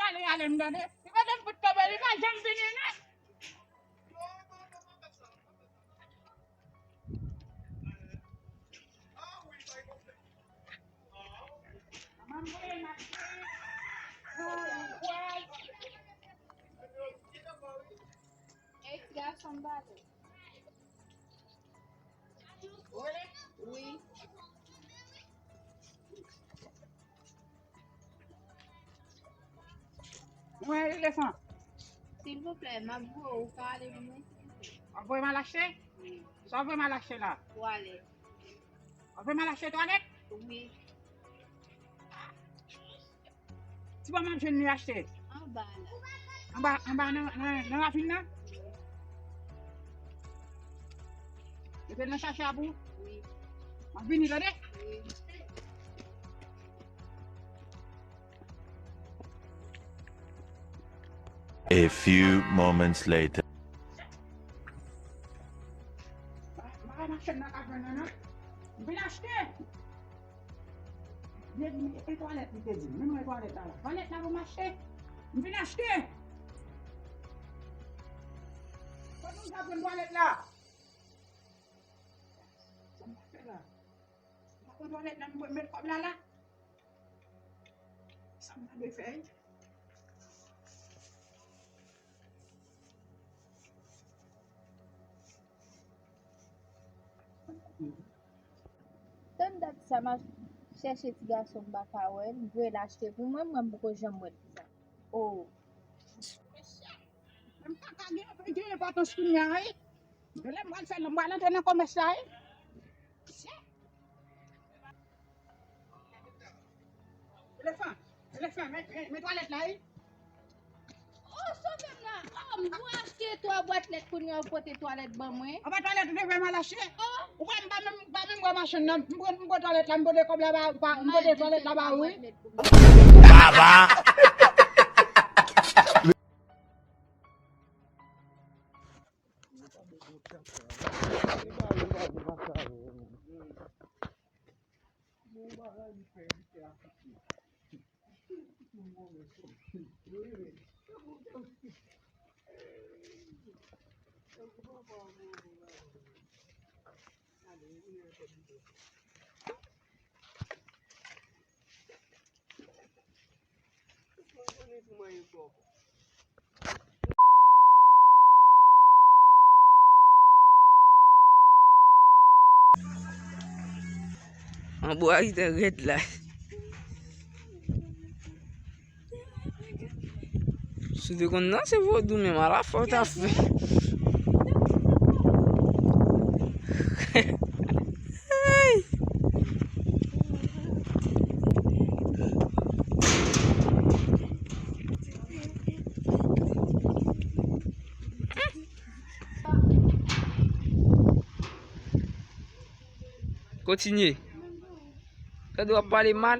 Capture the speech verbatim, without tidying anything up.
Ale, ale, m tande. Li mete m fout tonbe, li pa janm vini, non. Manman voye m achte. Bon, bon. Ey, ti gason m pale. Wi. Mwen, elefan. Silvouplè, m ap voye w, ou ka ale pou mwen, silvouplè? W ap voye m al achte? Wi. Sa w ap voye m al achte la? Twalèt. W ap voye m al achte twalèt? Wi. Ti bò m ap jwenn li achte? Anba la. Anba, anba nan, nan, nan ravin nan? Mete l nan sachè a pou ou? Wi. M ap vini, tande? Wi. A few moments later. Bagay machann nan ka jwenn nan, non. M vin achte. Li di m, e twalèt li te di m. Men mwen twalèt la la. Twalèt la pou m achte. M vin achte. Kote m ta pran twalèt la? Sa m ta fè la? M pa pran twalèt la, m met kòb la la. Sa m ta dwe fè? Tann dat sa, m ap chèche ti gason m pa ka wè l, m voye l achte pou mwen, mwen m poko janm wè l sa. Oh. M pa ka gen, gen enpòtans kounye a, wi. Lè m pral fè, m pral antre nan komès la, wi. Elefan, elefan, men, men, men twalèt la, wi. Oh, sove m la. Oh, m dwe achte twa bwat lèt kounye a, ou pote twalèt ban mwen. Anba twalèt, ou te fè m al achte? Oh. Ou kwè m pa menm, pa menm wè machann nan? M pran, m pran twalèt la, m pote kòb la ba, ba, m pote twalèt la ba ou, wi. Baba! Anbo a gentan rèd la. Si w te konn nan se vodou menm, ala fò w ta fè. Hey! Kontinye. Tande w ap pale mal.